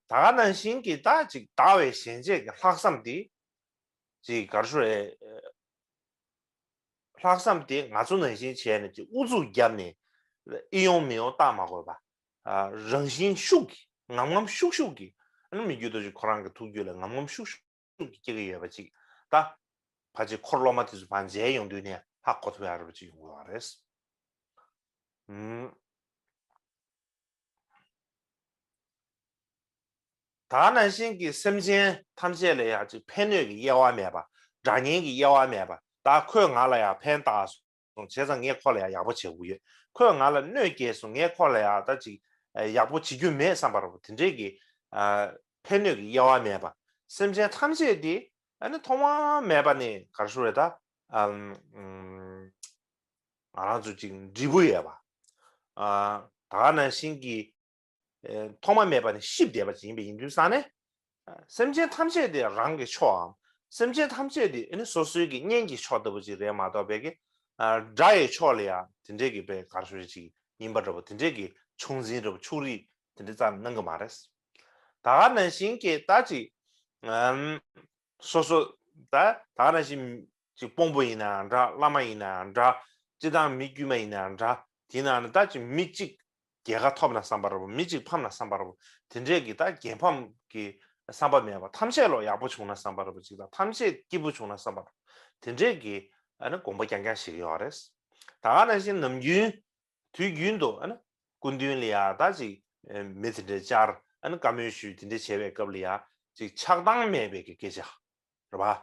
ད་ག་ནང་བཞིན་གྱི་ད་ཅིག་དག་པའི་ཞལ་མཇལ་གྱི་ལྷག་བསམ་དེ་ཅིག་ག་རེ་ཞུ་རེད། ལྷག་བསམ་དེ་ང་ཚོ་ནང་བཞིན་བྱས་ནས་ཅིག་ཨུ་ཚུགས་བརྒྱབ་ནས་ཨེ་ཡོང་མི་ཡོང་བལྟ་མ་དགོས་པ། ཨ་རང་བཞིན་ཤུགས་ཀྱིས་ངམ་ངམ་ཤུགས་ཤུགས་ཀྱིས་ཨ་ནི་མི་བསྐྱོད་རྡོ་རྗེ་ཁོ་རང་གི་ཐུགས་རྒྱུད་ལ་ངམ་ངམ་ཤུགས་ཤུགས་ཀྱིས་སྐྱེ་གི་ཡོད་པ་ཅིག་ད་ཕལ་ཆེར་འཁོར་སློབ་མ་དེ་ཚོ་ཕར་མཇལ་ཡོང་དུས་ནས་ཧ་གོ་ཐུབ་ཡག་རེད་པ་ཅིག་ཡོང་གི་ཡོད་རེད། ཨུམ། ད་ག་ནང་བཞིན་གྱི་སེམས་ཅན་ཐམས་ཅད་ལ་ཡང་ཅིག་ཕན་གནོད་ཀྱི་དབྱེ་བ་མེད་པ། དགྲ་གཉེན་གྱི་དབྱེ་བ་མེད་པ། ད་ཁོས་ང་ལ་ཡང་ཕན་བཏགས་སོང་བྱས་ཙང་ངས་ཁོ་ལ་ཡང་ཡག་པོ་བྱེད་དགོས་ཡོད། ཁོས་ང་ལ་གནོད་སྐྱེལ་སོང་ངས་ཁོ་ལ་ཡང་ད་ཅིག་ཡག་པོ་བྱེད་རྒྱུ་མེད་བསམ་པ་འདྲ་པོ་དེ་འདྲས་ཀྱི་ཨ་ཕན་གནོད་ཀྱི་དབྱེ་བ་མེད་པ། སེམས་ཅན་ཐམས་ཅད་དེ་ཨ་ནི་ཐོག་མ་མེད་པ་ནས་ག་རེ་ཞུ་རེད་ད། ཨམ། ཨམ། ང་རང་ཚོ་ཅིག་འབྲས་བུ་ཡོད་པ། ཨ་ད་ག་ནང་བཞིན་གྱི་ཨེ་ཐོག་མ་མེད་པ་ནས་གཤིབས་བསྡད་པ་ཅིག་ཡིན་པ་ཡིན་དུས་ཙང་ནས། ཨ་སེམས་ཅན་ཐམས་ཅད་དེ་རང་གི་ཕྱོགས་འམ། སེམས་ཅན་ཐམས་ཅད་དེ་ཨ་ནི་སོ་སོའི་གི་གཉེན་གྱི་ཕྱོགས་ལྟ་བུ་ཅིག་རེད་མ་གཏོགས་པའི་གི་ཨ་དགྲ་ཡི་ཕྱོགས་ལ་ཡང་དེ་འདྲས་ཀྱི་པའི་ག་རེ་ཞུ་རེད་ཅིག་ཡིན་པ་འདྲ་པོ་དེ་འདྲས་ཀྱི་ཕྱོགས་འཛིན་འདྲ་པོ་ཕྱོགས་རིས་དེ་འདྲས་རྩ་ནས་གནང་གི་མ་རེད། ད་ག་ནང་བཞིན་གྱི་ད་ཅིག་ཨམ། སོ་སོ་ད་ད་ག་ནང་བཞིན་ཅིག་དཔོན་པོ་ཡིན་ནའང་འདྲ། བླ་མ་ཡིན་ནའང་འདྲ། སྤྱིར་བཏང་མི་དཀྱུས་མ་ཡིན་ནའང་འདྲ། དེ་ནང་ནས་ད་ཅིག་མི་གཅིག་རྒྱལ་ཁ་ཐོབ་ན་བསམ་པ་རེད་པ། མི་གཅིག་ཕམ་ན་བསམ་པ་རེད་པ། དེ་འདྲས་ཀྱི་ད་རྒྱལ་ཕམ་གྱི་བསམ་པ་མེད་པ། ཐམས་ཅད་ལོ་ཡག་པོ་བྱུང་ན་བསམ་པ་རེད་པ་ཅིག་དང་། ཐམས་ཅད་སྐྱིད་པོ་བྱུང་ན་བསམ་པ་རེད། དེ་འདྲས་ཀྱི་ཨ་ནི་དགོངས་པ་རྐྱང་རྐྱང་བཞེས་ཀྱི་ཡོད་རེད། ད་ག་ནང་བཞིན་ནམ་རྒྱུན་དུས་རྒྱུན་དུ་ཨ་ནི་སྐུ་མདུན་ལ་ཡ་ད་ཅིག་མི་དེ་འདྲས་བཅར། ཨ་ནི་བཀའ་མོལ་ཞུས། དེ་འདྲས་བྱས་པའི་སྐབས་ལ་ཡ་ཅིག་ཆགས་སྡང་མེད་པའི་གི་སྐད་ཆ་རེད་པ།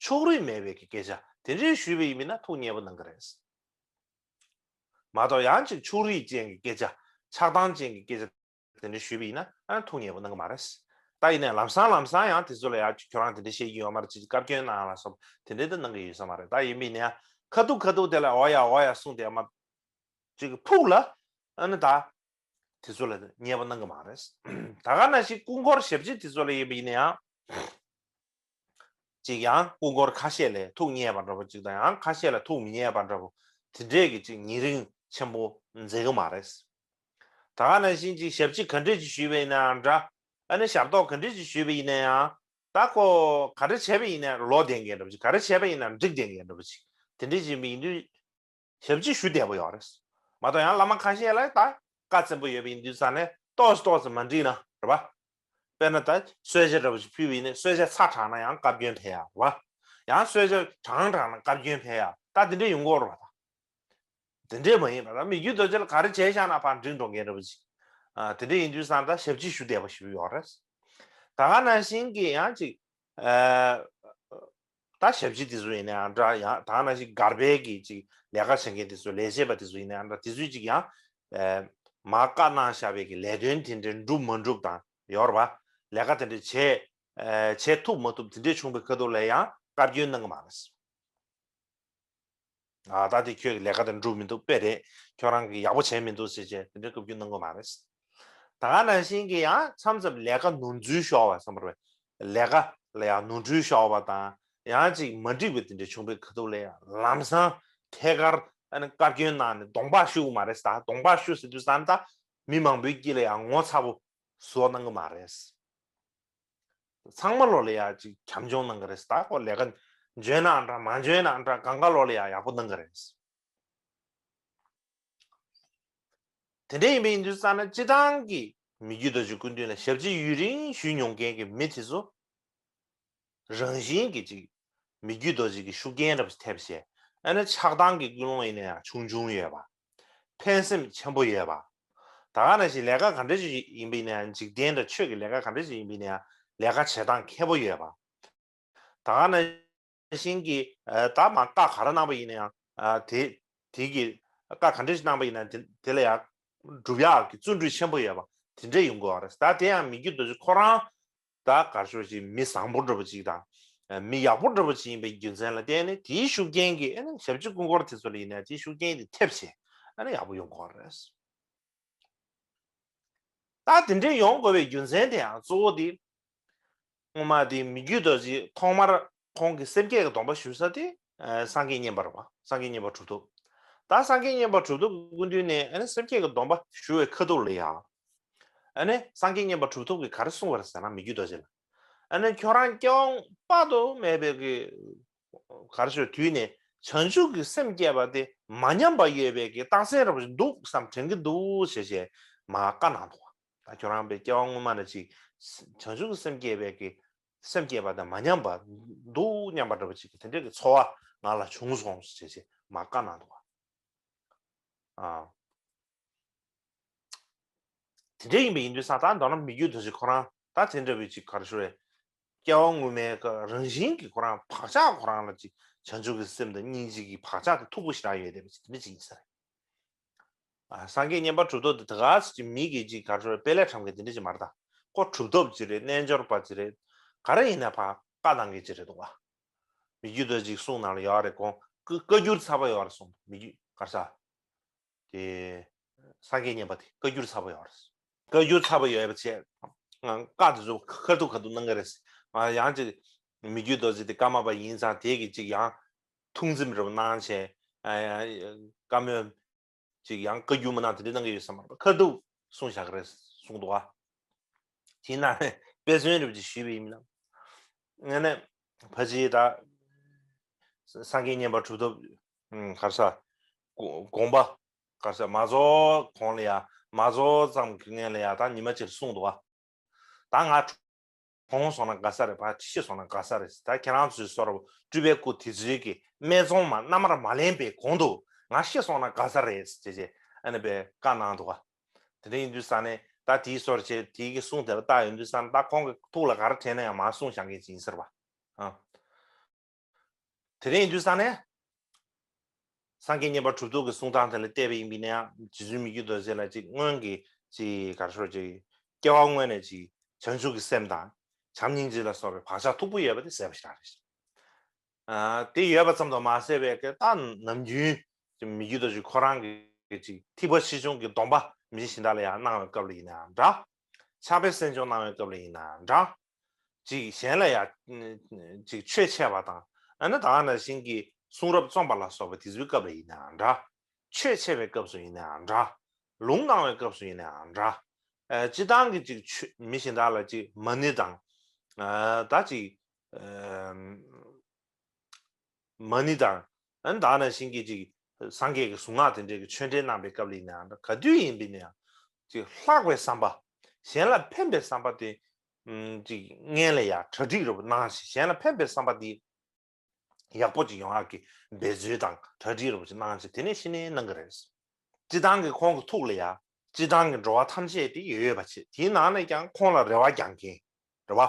ཕྱོགས་རིས་མེད་པའི་གི་སྐད་ཆ་དེ་འདྲས་ཞུས་པ་ཡིན་ན་ཐུགས་མཉེས་པོ་གནང་གི་རེད། མ་གཏོགས་ཡང་ཅིག་ཕྱོགས་རིས་ཅན་གྱི་སྐད་ཆ། ཆགས་སྡང་ཅན་གྱི་སྐད་ཆ་དེ་འདྲ་ཞུས་པ་ཡིན་ན་ཨ་ཐུགས་མཉེས་པོ་གནང་གི་མ་རེད། ད་ཡིན་ནའི་ལམ་སང་ལམ་སང་ཡང་དེ་ཚོ་ལ་ཡང་ཁྱོད་རང་དེ་འདྲ་བཤད་ཀྱི་ཡོད་མ་རེད། ཅིག་བཀའ་བཀྱོན་གནང་ལ་སོགས་དེ་འདྲ་དེ་གནང་གི་ཡོད་ས་མ་རེད། ད་ཡིན་པ་ཡིན་ན་ཡང་ཁ་ཐུག་ཁ་ཐུག་དེ་ལ་འོ་ཡ་འོ་ཡ་གསུངས་ཏེ་མ་ཅིག་ཕུགས་ལ་ཨ་ནི་ད་དེ་ཚོ་ལ་མཉེས་པོ་གནང་གི་མ་རེད། ད་ག་ནང་བཞིན་སྐུ་འཁོར་ཞབས་ཕྱི་དེ་ཚོ་ལ་ཡིན་པ་ཡིན་ན་ཡང་། ཅིག་ཡང་སྐུ་འཁོར་ཁ་ཤས་ལ་ཐུགས་མཉེས་པ་འདྲ་པོ་ཅིག་དང་། ཡང་ཁ་ཤས་ལ་ཐུགས་མི་མཉེས་པ་འདྲ་པོ་དེ་འདྲས་ཀྱི་ཅིག་ཉེ་རིང་ཆེན་པོ་མཛད་གི་མ་རེད། ད་ག་ནང་བཞིན་ཅིག་ཞབས་ཕྱི་ག་འདྲས་ཅིག་ཞུས་པ་ཡིན་ན་ཡང་འདྲ། ཨ་ནི་ཞབས་ཏོག་ག་འདྲས་ཅིག་ཞུས་པ་ཡིན་ན་ཡང་། ད་ཁོ་ག་འདྲས་བྱས་པ་ཡིན་ན་ལོ་བདེ་མཁན་འདྲ་པོ་ཅིག་ག་འདྲས་བྱས་པ་ཡིན་ན་འགྲིག་བསྡད་མཁན་འདྲ་པོ་ཅིག་དེ་འདྲས་ཅིག་ཡིན་དུས། ཞབས་ཕྱི་ཞུ་བདེ་པོ་ཡོད་རེད། མ་གཏོགས་ཡང་བླ་མ་ཁ་ཤས་ལ་ད་བཀའ་བཙན་པོ་ཡོད་པ་ཡིན་དུས་ཙང་ནས་ཏོག་ཙམ་ཏོག་ཙམ་མ་འགྲིག་ན་རེད་པ། དཔེར་ན་ད་གསོལ་ཇ་འདྲ་པོ་ཞིག་ཕུལ་བ་ཡིན་ན་གསོལ་ཇ་ཚ་དྲགས་ན་ཡང་བཀའ་བཀྱོན་ཕེབས་ཡ་རེད་པ། ཡང་གསོལ་ཇ་གྲང་དྲགས་ན་བཀའ་བཀྱོན་ཕེབས་ཡ། ད་དེ་འདྲས་ཡོང་གི་ཡོད་རེད་པ། ད་དེ་འདྲས་མ་ཡིན་པ། ད་མི་བརྒྱུད་རྡོ་རྗེ་ལ་ག་རེ་བྱས་བཞག་ན་ཕར་འགྲིག་འགྲོ་མཁན་འདྲ་པོ་ཅིག་ཨ། དེ་འདྲས་ཡིན་དུས་ཙང་ད་ཞབས་ཕྱི་ཞུ་བདེ་པོ་ཞིག་ཡོད་རེད། ད་ག་ནང་བཞིན་གྱི་ཡང་ཅིག་ཨ། ད་ཞབས་ཕྱི་དེ་ཚོ་ཡིན་ན་ཡང་འདྲ། ཡང་ད་ག་ནང་བཞིན་སྒར་པའི་གི་ཅིག་ལས་ཀ་བྱེད་མཁན་དེ་ཚོ། ལས་བྱེད་པ་དེ་ཚོ་ཡིན་ན་ཡང་འདྲ། དེ་ཚོས་ཅིག་ཡང་ཨ། མར་བཀའ་གནང་བཞག་པའི་གི་ལས་དོན་དེ་འདྲ་འགྲུབ་མ་འགྲུབ་དང་ཡོད་རེད་པ། ལས་ཀ་དེ་འདྲ་བྱེད་ཨ། བྱེད་ཐུབ་མ་ཐུབ་དེ་འདྲ་བྱུང་པའི་ཁ་ཐུག་ལ་ཡང་བཀའ་བཀྱོན་གནང་གི་མ་རེད། ཨ། ད་དེ་ཁྱོད་ཀྱི་ལས་ཀ་དེ་འགྲུབ་མི་འདུག་དཔེ་རེད། ཁྱོད་རང་གིས་ཡག་པོ་བྱས་མི་འདུག་ཟེར་བྱས་དེ་འདྲའི་བཀའ་བཀྱོན་གནང་གི་མ་རེད། ད་ག་ནང་བཞིན་གྱི་ཡང་མཚམས་མཚམས་ལས་ཀ་ནོར་འཁྲུལ་ཤོར་བ་བསམ་པ་རེད། ལས་ཀ་ལ་ཡང་ནོར་འཁྲུལ་ཤོར་བ་དང་། ཡང་ཅིག་མ་འགྲིག་པ་དེ་འདྲ་བྱུང་པའི་ཁ་ཐུག་ལ་ཡང་ལམ་སང་ཐད་ཀར་ཨ་ནི་བཀའ་བཀྱོན་གནང་ནས་གདོང་པ་ཞུ་གི་མ་རེད། ད་གདོང་པ་ཞུ་ཟེར་དུས་ཙང་ད་མི་མང་པོའི་དཀྱིལ་ལ་ཡང་ངོ་ཚ་པོ་བཟོ་གནང་གི་མ་རེད། ཚང་མ་ལོ་ལ་ཡ་ཅིག་བྱམས་སྐྱོང་གནང་གི་རེད། ད་ཁོ་ལས་ཀ་འཇོན་ནའང་འདྲ་མ་འཇོན་ནའང་འདྲ། གང་ག་ལོ་ལ་ཡ་ཡག་པོ་གནང་གི་རེད། དེ་འདྲ་ཡིན་པ་ཡིན་དུས་ཙང་ན་སྤྱིར་བཏང་གི་མི་བརྒྱུད་རྡོ་རྗེ་སྐུ་མདུན་ལ་ཞབས་ཕྱི་ཡུན་རིང་ཞུས་མྱོང་མཁན་གྱི་མི་དེ་ཚོ། རང་བཞིན་གྱིས་ཅིག་མི་བརྒྱུད་རྡོ་རྗེ་གི་ཤུགས་རྐྱེན་འདྲ་པོ་ཐེབས་བྱས། ཨ་ནི་ཆགས་སྡང་གི་ཀུན་སློང་ཡིན་ན་ཡང་ཆུང་ཆུང་ཡོད་པ། ཕན་སེམས་ཆེན་པོ་ཡོད་པ། ད་ག་ནང་བཞིན་ལས་ཀ་ག་འདྲ་ཞིག་ཡིན་པ་ཡིན་ན་ཡང་། འཇིག་རྟེན་དང་ཆོས་ཀྱི་ལས་ཀ་ག་འདྲ་ཞིག་ཡིན་པ་ཡིན་ན་ཡང་ལས་ཀ་བྱེད་སྟངས་མཁས་པོ་ཡོད་པ། ད་ག་ནང་བཞིན་གྱི་ཨ། ད་མ་བཀའ་ག་རེ་གནང་པ་ཡིན་ན་ཡང་ཨ། དེ་དེ་གི་བཀའ་ག་འདྲ་ཞིག་གནང་པ་ཡིན་ན་དེ་དེ་ལ་ཡང་སྒྲུབ་ཡག་གི་བརྩོན་འགྲུས་ཆེན་པོ་ཡོད་པ་དེ་འདྲ་ཡོང་དགོས་པ་རེད། ད་དེ་ཡང་མི་བརྒྱུད་རྡོ་རྗེ་ཁོ་རང་ད་ག་རེ་ཞུ་ཅིག་མི་བཟང་པོ་འདྲ་པོ་ཅིག་དང་། མི་ཡག་པོ་འདྲ་པོ་ཅིག་ཡིན་པའི་རྒྱུ་མཚན་ལ་བརྟེན་ནས་དེའི་ཤུགས་རྐྱེན་གྱིས་ཨ་ནི་ཞབས་ཕྱི་སྐུ་འཁོར་དེ་ཚོ་ལ་ཡིན་ན་དེའི་ཤུགས་རྐྱེན་དེ་ཐེབས་བྱས་ཨ་ནི་ཡག་པོ་ཡོང་གི་ཡོད་རེད། ད་དེ་འདྲའི་ཡོང་དགོས་པའི་རྒྱུ་མཚན་དེ་ཡང་གཙོ་བོ་དེ། སྔོན་མ་དེ་མི་བརྒྱུད་རྡོ་རྗེ་ཐོག་མར་ཁོང་གི་སེམས་བསྐྱེད་ཀྱི་སྡོམ་པ་ཞུ་ས་དེ་ཨ། སངས་རྒྱས་མཉན་པ་རེད་པ། སངས་རྒྱས་མཉན་པ་གྲུབ་ཐོབ། ད་སངས་རྒྱས་མཉན་པ་གྲུབ་ཐོབ་ཀྱི་སྐུ་མདུན་ནས་ཨ་ནི་སེམས་བསྐྱེད་ཀྱི་སྡོམ་པ་ཞུ་བའི་ཁ་ཐུག་ལ་ཡང་། ཨ་ནི་སངས་རྒྱས་མཉན་པ་གྲུབ་ཐོབ་ཀྱིས་ག་རེ་གསུངས་པ་རེད་ཟེར་ན། མི་བརྒྱུད་རྡོ་རྗེ་ལ། ཨ་ནི་ཁྱོད་རང་སྐྱེ་བ་དཔག་ཏུ་མེད་པའི་གི་ག་རེ་ཞུ་དུས་ནས་བྱང་ཆུབ་ཀྱི་སེམས་བསྐྱེད་པ་དེ་མ་ཉམས་པ་ཡོད་པའི་གི་རྟགས་མཚན་འདྲ་པོ་ཞིག་འདུག་བསམ་དྲན་གྱི་འདུག་ཞེས་བྱས་མར་བཀའ་གནང་འདུག་པ། ད་ཁྱོད་རང་པའི་སྐྱེ་བ་སྔོན་མ་ནས་ཅིག་བྱང་ཆུབ་ཀྱི་སེམས་བསྐྱེད་པའི་གི་སེམས་བསྐྱེད་པ་དེ་མ་ཉམས་པ་འདུག་སྙམ་པ་འདྲ་པོ་ཅིག་གི་དེ་འདྲའི་གི་ཚོར་བ་ང་ལ་བྱུང་སོང་ཞེས་བྱས་མར་བཀའ་གནང་འདུག་པ། ཨ། དེ་འདྲ་ཡིན་པ་ཡིན་དུས་ཙང་ད་མདོར་ན་མི་བརྒྱུད་རྡོ་རྗེ་ཁོ་རང་ད་དེ་འདྲ་བའི་ཅིག་ག་རེ་ཞུ་རེད། སྐྱེ་བ་སྔོན་མའི་རང་བཞིན་གྱི་ཁོ་རང་བག་ཆགས་ཁོ་རང་ལ་ཅིག་བྱང་ཆུབ་ཀྱི་སེམས་དང་སྙིང་རྗེ་གི་བག་ཆགས་དེ་མཐུག་པོ་ཞེ་དྲག་ཡོད་བསྡད་པ་ཅིག་དེ་འདྲ་ཅིག་ཡིན་ས་རེད། ཨ། སངས་རྒྱས་མཉན་པ་གྲུབ་ཐོབ་དེ་ད་ག་ཟེ་ཅིག་མི་གི་ཅིག་ག་རེ་ཞུ་རེད། དཔེ་ལེགས་ཁྲམ་གྱི་དེ་འདྲ་ཅིག་མ་རེད་ད། ཁོ་གྲུབ་ཐོབ་ཅིག་རེད། རྣལ་འབྱོར་པ་ཅིག་རེད། ག་རེ་ཡིན་ན་ཕར་བཀའ་གནང་མཁན་ཅིག་རེད་འདུག་པ། མི་བརྒྱུད་རྡོ་རྗེ་གསུང་ནང་ལ་ཡོད་རེད། ཁོང་བཀའ་བཀའ་འགྱུར་ཚར་པ་ཡོད་རེད་གསུངས་འདུག་མི་བརྒྱུད་ག་རེ་ཟ། དེ་སངས་རྒྱས་མཉན་པ་དེ་བཀའ་འགྱུར་ཚར་པ་ཡོད་རེད། བཀའ་འགྱུར་ཚར་པ་ཡོད་པ་བྱས། བཀའ་དེ་ཚོ་ཁ་ཐུག་ཁ་ཐུག་གནང་གི་རེད། ཡང་ཅིག་མི་བརྒྱུད་རྡོ་རྗེ་དེ་ཀརྨ་པ་ཡིན་ཙང་དེ་གི་ཅིག་ཡང་ཐུགས་འཛེམ་རེ་བ་གནང་བྱས། བཀའ་མོལ་ཅིག་ཡང་བཀའ་འགྱུར་མ་གནང་དེ་འདྲ་གནང་གི་ཡོད་ས་མ་རེད། ཁ་ཐུག་གསུངས་བཞག་གི་རེད་གསུངས་འདུག་པ། དེ་ན་དཔེ་མཚོན་རེ་བ་ཅིག་ཞུས་པ་ཡིན་ན། ངས་ནས་ཕལ་ཆེར་ད་སངས་རྒྱས་མཉན་པ་གྲུབ་ཐོབ། ག་རེ་ཟ། དགོངས་པ་ག་ས་མ་རྫོགས་གོང་ལ་ཡ་མ་རྫོགས་ཙམ་གྱི་སྔོན་ལ་ཡ་ད་ཉི་མ་གཅིག་གསུངས་འདུག་བ། ད་ང་གྲོངས་སོང་ན་དགའ་ས་རེད་པ། ཤི་སོང་ན་དགའ་ས་རེད། ད་ཁྱེད་རང་ཚོའི་སོར་སྤྲུལ་པའི་སྐུ་དེ་ཚོའི་གི་སྨད་འཚོང་མ་མནའ་མར་མ་ལེན་པའི་གོང་དུ་ང་ཤི་སོང་ན་དགའ་ས་རེད་ཅེས་ཅེས་ཨ་ནི་པའི་བཀའ་གནང་འདུག་བ། དེ་འདྲ་ཡིན་དུས་ས་ནས་ད་དེའི་སོར་བྱས་དེའི་གི་གསུང་དེ་ལ་བལྟ་ཡོང་དུས་ས་ནས་ད་ཁོང་གི་ཐུགས་ལ་ག་རེ་དྲན་ན་ཡང་མ་གསུང་བཞག་མཁན་ཅིག་ཡིན་ཟེར་བ། ཨ། དེ་རིང་ཡིན་དུས་ས་ནས། སངས་རྒྱས་མཉན་པ་གྲུབ་ཐོབ་ཀྱི་གསུང་སྟངས་དེ་ལ་བལྟས་པ་ཡིན་པ་ཡིན་ན་ཡང་རྗེ་བཙུན་མི་བསྐྱོད་རྡོ་རྗེ་ལ་ཅིག་སྔོན་གྱི་ཅིག་ག་རེ་ཞུ་ཅིག་སྐྱེ་བ་སྔོན་ནས་ཅིག་བྱང་ཆུབ་ཀྱི་སེམས་དང་བྱམས་སྙིང་རྗེ་ལ་སོགས་པའི་བག་ཆགས་མཐུག་པོ་ཡོད་པ་དེ་གསལ་པོ་ཞིག་རེད། ཨ། དེ་ཡོད་པ་ཙམ་དུ་མ་ཟད་པའི་ད་ནམ་རྒྱུན་མི་བསྐྱོད་རྡོ་རྗེ་ཁོ་རང་གི་ཅིག་ཐེག་པ་ཆེ་ཆུང་གི་སྡོམ་པ་མི་གཞན་དག་ལ་ཡང་གནང་བའི་སྐབས་ལ་ཡིན་ནའང་འདྲ། ཕྱག་དཔེ་གསན་སྦྱོང་གནང་བའི་སྐབས་ལ་ཡིན་ནའང་འདྲ། ཅིག་གཞན་ལ་ཡང་ཅིག་ཆོས་འཆད་པ་དང་ཨ་ནི་ད་ག་ནང་བཞིན་གྱི་གསུང་རབ་རྩོམ་པ་ལ་སོགས་པ་དེ་ཚོའི་སྐབས་ལ་ཡིན་ནའང་འདྲ། ཆོས་འཆད་པའི་སྐབས་སུ་ཡིན་ནའང་འདྲ། ལུང་གནང་བའི་སྐབས་སུ་ཡིན་ནའང་འདྲ། ཨ། སྤྱིར་བཏང་གི་ཅིག་ཆོས་མི་གཞན་དག་ལ་ཅིག་མ་ཎི་དང་། ཨ། ད་ཅིག་ཨ། མ་ཎི་དང་། ཨ་ནི་ད་ག་ནང་བཞིན་གྱི་ཅིག་སངས་རྒྱས་ཀྱི་གཟུངས་སྔགས་དེ་འདྲའི་གི་ཆོས་འབྲེལ་གནང་བའི་སྐབས་ལ་ཡིན་ནའང་འདྲ། ག་དུས་ཡིན་པ་ཡིན་ན་ཡང་ཅིག་ལྷག་པའི་བསམ་པ། གཞན་ལ་ཕན་པའི་བསམ་པ་དེ། ཨམ། ཅིག་སྔོན་ལ་ཡ་གྲ་སྒྲིག་རེ་བ་གནང་ཞིང་། གཞན་ལ་ཕན་པའི་བསམ་པ་དེ་ཡག་པོ་ཅིག་ཡོང་ཡག་གི་འབད་རྩོལ་དང་གྲ་སྒྲིག་རེ་བ་ཅིག་གནང་བྱས་དེ་ནས་གཞི་ནས་གནང་གི་རེད། སྤྱིར་བཏང་གི་ཁོང་གི་ཐུགས་ལ་ཡ་སྤྱིར་བཏང་གི་འགྲོ་བ་ཐམས་ཅད་དེ་ཡོད་ཡོད་པ་བྱས། དེའི་ནང་ནས་ཀྱང་ཁོང་ལ་རེ་བ་རྒྱག་མཁན་རེ་བ་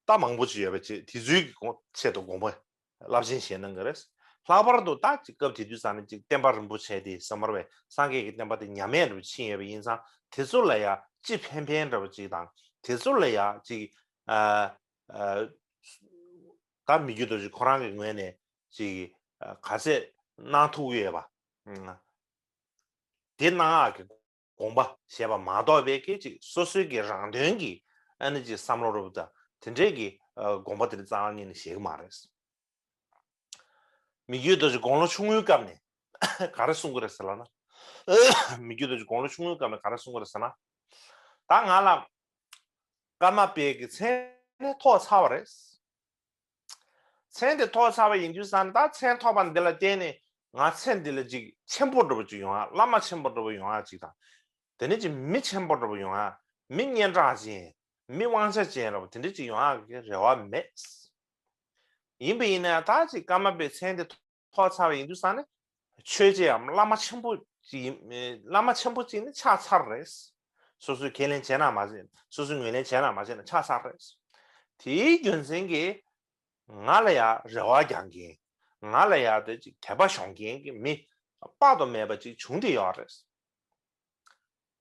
ད་མང་པོ་ཅིག་ཡོད་པ་བྱས། དེ་ཚོའི་གི་ཆེད་དུ་དགོངས་པ་རླབས་ཆེན་བཞེས་གནང་གི་རེད། ལྷག་པར་དུ་ད་ཅིག་སྐབས་དེ་དུས་ཙམ་ནས་ཅིག་བསྟན་པ་རིན་པོ་ཆེ་དེ་ཟེར་མར་བའི་སངས་རྒྱས་ཀྱི་བསྟན་པ་དེ་ཉམས་དམས་རུ་ཕྱིན་ཡོད་པ་ཡིན་ཙང་། དེ་ཚོ་ལ་ཡ་ཅིག་ཕན་ཕན་འདྲ་བ་ཅིག་དང་། དེ་ཚོ་ལ་ཡ་ཅིག་ཨ། ཨ། ད་མི་བསྐྱོད་རྡོ་རྗེ་ཁོ་རང་གི་ངོས་ནས་ཅིག་ཨ། ག་ཚད་གནང་ཐུབ་ཀྱི་ཡོད་པ། ཨ། དེ་གནང་ཡག་གི་དགོངས་པ་བཞེས་པ་མ་གཏོགས་པའི་སྐད་ཅིག་སོ་སོའི་གི་རང་དོན་གྱི་ཨ་ནི་ཅིག་བསམ་བློ་རུ་དང་དེ་འདྲའི་གི་ཨ། དགོངས་པ་དེ་རྩ་བ་ཉིད་ནས་བཞེས་ཀྱི་མ་རེད། མི་བསྐྱོད་རྡོ་རྗེ་དགུང་ལོ་ཆུང་ངུའི་སྐབས་ནས་ག་རེ་གསུང་གི་རེད་ཟེར་ལབ་ན། མི་བསྐྱོད་རྡོ་རྗེ་དགུང་ལོ་ཆུང་ངུའི་སྐབས་ནས་ག་རེ་གསུང་གི་རེད་ཟེར་ན། ད་ང་ལ་ཀརྨ་པའི་གི་མཚན་ནི་ཐོགས་ཚར་བ་རེད། མཚན་དེ་ཐོགས་ཚར་བ་ཡིན་དུས་ཙང་ད་མཚན་ཐོགས་པ་འདི་ལ་བརྟེན་ནས་ང་མཚན་འདི་ལ་ཅིག་ཆེན་པོ་འདྲ་པོ་ཅིག་ཡོང་ཡག། བླ་མ་ཆེན་པོ་འདྲ་པོ་ཡོང་ཡག་ཅིག་དང་། དེ་ནས་ཅིག་མི་ཆེན་པོ་འདྲ་པོ་ཡོང་ཡག། མི་སྙན་གྲགས་ཅན། མི་དབང་ཆ་ཅན་འདྲ་པོ་དེ་འདྲ་ཅིག་ཡོང་ཡག་གི་རེ་བ་མེད། ཡིན་པ་ཡིན་ན་ད་ཅིག་ཀརྨ་པའི་མཚན་དེ་ཐོགས་ཚར་བ་ཡིན་དུས་ཙང་ནས་ཆོས་རྗེའམ་བླ་མ་ཆེན་པོ་ཅིག་ཡིན། བླ་མ་ཆེན་པོ་ཅིག་ནི་ཆགས་ཚར་རེད། སོ་སོས་ཁས་ལེན་བྱས་ན་མ་བྱས། སོ་སོས་ངོས་ལེན་བྱས་ན་མ་བྱས་ན་ཆགས་ཚར་རེད། དེའི་རྒྱུ་མཚན་གྱིས་ང་ལ་ཡ་རེ་བ་རྒྱག་མཁན། ང་ལ་ཡ་དེ་ཅིག་དད་པ་ཞོག་མཁན་གྱི་མི་དཔག་ཏུ་མེད་པ་ཅིག་བྱུང་བསྡད་ཡོད་རེད།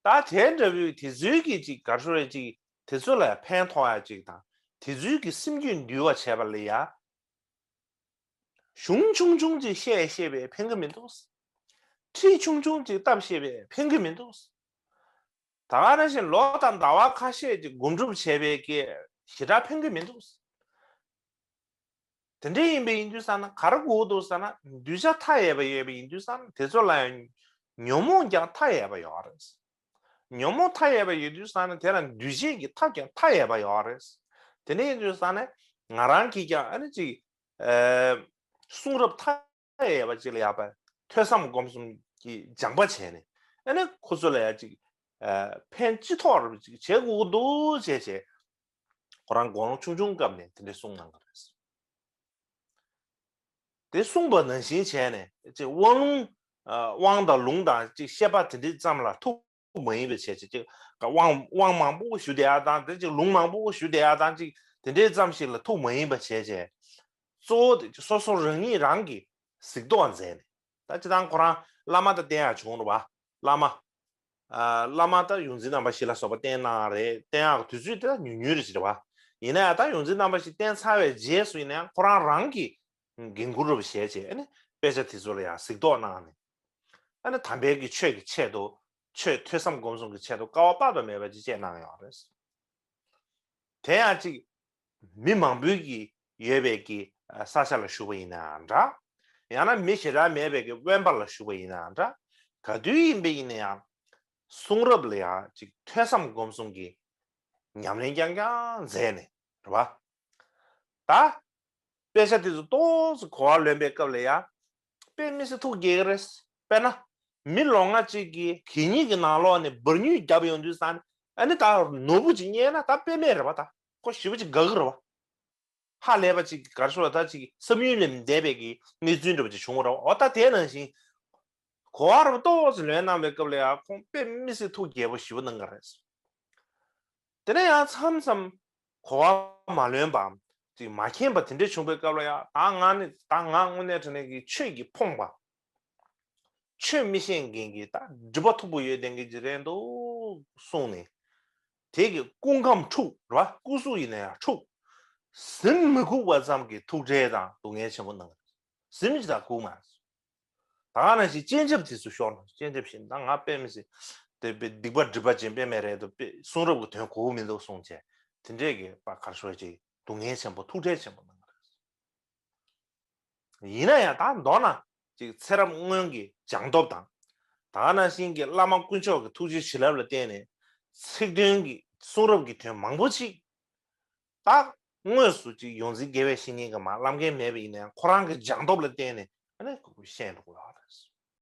ད་དེ་འདྲ་བོའི་དེ་ཚོའི་གི་ཅིག་ག་རེ་ཞུ་རེད། ཅིག་དེ་ཚོ་ལ་ཡ་ཕན་ཐོགས་ཡ་ཅིག་དང་། དེ་ཚོའི་གི་སེམས་རྒྱུད་འདུལ་བ་བྱས་པ་ལ་ཡ། གཞུང་ཆུང་ཆུང་ཅིག་བཤད་བཤད་པས་ཕན་གི་མི་འདུག། ཁྲིད་ཆུང་ཆུང་ཅིག་བཏབ་བཤད་པས་ཕན་གི་མི་འདུག། ད་ག་ནང་བཞིན་ལོ་དང་ཟླ་བ་ཁ་ཤས་ཅིག་སྒོམ་སྒྲུབ་བྱས་པའི་གི་ཞེ་དྲག་ཕན་གི་མི་འདུག། དེ་འདྲ་ཡིན་པ་ཡིན་དུས་ཙང་ན་ག་རེ་དགོས་འདུག་ཟེར་ན། གདུལ་བྱ་མཐའ་ཡས་པ་ཡོད་པ་ཡིན་དུས་ཙང་ན་དེ་ཚོ་ལ་ཡང་ཉོན་མོངས་ཀྱང་མཐའ་ཡས་པ་ཡོད་རེད། ཉོན་མོངས་མཐའ་ཡས་པ་ཡོད་དུས་ཙང་ན་དེ་ལ་འདུ་བྱེད་ཀྱི་མཐའ་ཀྱང་མཐའ་ཡས་པ་ཡོད་རེད། དེ་འདྲ་ཡིན་དུས་ཙང་ན་ང་རང་གིས་ཀྱང་ཨ་ནི་ཅིག་ཨ། གསུང་རབ་མཐའ་ཡས་པ་ཅིག་ལ་ཡག་པ་ཐོས་བསམ་སྒོམ་གསུམ་གྱི་སྦྱངས་པ་བྱས་ནས་ཨ་ནི་ཁོ་ཚོ་ལ་ཡ་ཅིག་ཨ། ཕན་ཅི་ཐོགས་རུ་ཅིག་བྱེད་དགོས་ཀྱི་འདུག་བྱས་བྱས། ཁོ་རང་དགུང་ལོ་ཆུང་ཆུང་སྐབས་ནས་དེ་འདྲ་གསུངས་གནང་གི་རེད། དེ་གསུངས་པ་ནང་བཞིན་བྱས་ནས་ཅིག་དབང་ལུང་། ཨ། དབང་དང་ལུང་དང་ཅིག་བཤད་པ་དེ་འདྲ་ཙམ་ལ་ཐུགས་མ་ཡེངས་པ་བྱས་བྱས། ཅིག་དབང་དབང་མང་པོ་ཞུ་བསྡད་ཡ་དང་དེ་ཅིག་ལུང་མང་པོ་ཞུ་བསྡད་ཡ་དང་ཅིག་དེ་འདྲའི་ཙམ་ཞིག་ལ་ཐུགས་མ་ཡེངས་པ་བྱས་བྱས། གཙོ་བོ་དེ་སོ་སོ་རང་ཉིད་རང་གིས་གཟིགས་རྟོག་མཛད་ནས། ད་སྤྱིར་བཏང་ཁོ་རང་བླ་མ་དང་བསྟེན་ཡག་བྱུང་རེད་བ། བླ་མ། ཨ། བླ་མ་ད་ཡོངས་འཛིན་རྣམ་པ་བཞི་ལ་སོགས་པ་བསྟེན་གནང་རེད། བསྟེན་ཡག་དུས་ཚོད་དེ་ད་ཉུང་ཉུང་རེ་ཞིག་རེད་བ། ཡིན་ན་ཡང་ད་ཡོངས་འཛིན་རྣམ་པ་བཞི་བསྟེན་ཚར་བའི་རྗེས་སུ་ཡིན་ན་ཡང་ཁོ་རང་རང་གིས་འགན་འཁུར་རུ་བཞེས་བྱས་ཨ་ནི་དཔེ་ཆ་དེ་ཚོ་ལ་ཡང་གཟིགས་རྟོག་གནང་ནས། ཨ་ནི་དམ་པའི་གི་ཆོས་ཀྱི་ཆེད་དུ། ཆོས་ཐོས་བསམ་སྒོམ་གསུམ་གྱི་ཆེད་དུ་དཀའ་བ་དཔག་ཏུ་མེད་པ་ཅིག་སྤྱད་གནང་ཡོད་རེད། དེ་ཡང་ཅིག་མི་མང་པོའི་གི་ཡོད་པའི་གི་ས་ཆ་ལ་བཞུགས་པ་ཡིན་ནའང་འདྲ། ཡང་ན་མི་ཞེ་དྲག་མེད་པའི་གི་དབེན་པ་ལ་བཞུགས་པ་ཡིན་ནའང་འདྲ། ག་དུས་ཡིན་པ་ཡིན་ན་ཡང་གསུང་རབ་ལ་ཡང་ཅིག་ཐོས་བསམ་སྒོམ་གསུམ་གྱི་ཉམས་ལེན་རྐྱང་རྐྱང་མཛད་ནས་རེད་བ། ད་དཔེ་ཆ་དེ་ཚོ་ཏོག་ཙམ་གོ་བ་ལོན་པའི་སྐབས་ལ་ཡ། དཔེ་མི་སྲིད་ཐུགས་དགྱེས་ཀྱི་རེད། དཔེར་ན། མི་ལོ་ལྔ་གཅིག་གིས་གད་སྙིགས་ཀྱི་ནང་ལོགས་ནས་འབུར་ཉུལ་བརྒྱབ་ཡོང་དུས་ཙང་ནས་ཨ་ནི་ད་ནོར་བུ་ཅིག་རྙེད་ན་ད་དཔེ་མེད་རེད་པ། ད་ཁོ་ཞེ་པོ་ཅིག་དགའ་གི་རེད་པ། ཧ་ལས་པ་ཅིག་ག་རེ་ཞུ་བ། ད་ཅིག་བསམ་ཡུལ་ལས་མི་འདས་པའི་གི་གནས་ཚུལ་འདྲ་པོ་ཅིག་བྱུང་བ་རེད། འོ་ད་དེ་ནང་བཞིན་གོ་བ་རབ་ཏོག་ཙམ་ལོན་གནང་བའི་སྐབས་ལ་ཡང་ཁོང་དཔེ་མི་སྲིད་ཐུགས་དགྱེས་པོ་ཞེ་པོ་གནང་གི་རེད། དེ་ནས་ཡང་མཚམས་མཚམས་གོ་བ་མ་ལོན་པའམ་ཅིག་མ་མཁྱེན་པ་དེ་འདྲ་བྱུང་བའི་སྐབས་ལ་ཡང་ད་ང་ནི་ད་ང་དངོས་གནས་དྲང་གནས་ཀྱི་ཆོས་ཀྱིས་ཕོངས་པ། ཆོས་མི་ཤེས་མཁན་གྱི་ད་སྒྲིབ་པ་མཐུག་པོ་ཡོད་ལྡན་མཁན་ཅིག་རེད་འདུག་གསུངས་ནས། དེ་གི་སྐུ་ཁམས་འཁྲུགས་ར། སྐུ་གཟུགས་ཡིན་ན་ཡང་འཁྲུགས། གཟིམ་མི་ཁུག་པ་ཙམ་གྱི་ཐུགས་ཁྲལ་དང་སྡུག་བསྔལ་ཆེན་པོ་གནང་། གཟིམ་གྱི་ད་ཁུག་མ། ད་ག་ནང་བཞིན་སྤྱན་ཆབ་དེ་ཚོ་ཤོར་ནས། སྤྱན་ཆབ་བཞིན་ད་ང་དཔེ་མི་སྲིད་དེ་དཔེ་སྡིག་པ་སྒྲིབ་པ་ཅན་དཔེ་མེད་རེད་འདུག་དཔེ་གསུང་རབ་ཀྱི་དོན་གོ་གི་མི་འདུག་གསུངས་བྱས། དེ་འདྲས་ཀྱི་པ་གར་ཤོར་ཅིག་སྡུག་བསྔལ་ཆེན་པོ་ཐུགས་ཁྲལ་ཆེན་པོ་གནང་གི་རེད། ཡིན་ན་ཡང་ད་མདོར་ན་ཅིག་ཚེ་རབས་སྔོན་གྱི་སྦྱངས་སྟོབས་དང་། ད་ག་ནང་བཞིན་གྱི་བླ་མ་དཀོན་མཆོག་གི་ཐུགས་རྗེ་བྱིན་རླབས་ལ་བརྟེན་ནས་ཚིག་དོན་གྱི་གསུང་རབ་ཀྱི་དོན་མང་པོ་ཅིག་ད་དངོས་སུ་ཅིག་ཡོངས་འཛིན་དགེ་བའི་བཤེས་གཉེན་གྱི་མར་བསླབ་མཁན་མེད་པ་ཡིན་ན་ཡང་ཁོ་རང་གི་སྦྱངས་སྟོབས་ལ་བརྟེན་ནས་ཨ་ནི་ཁོ་ཤེས་འགྲོ་གི་ཡོད་རེད།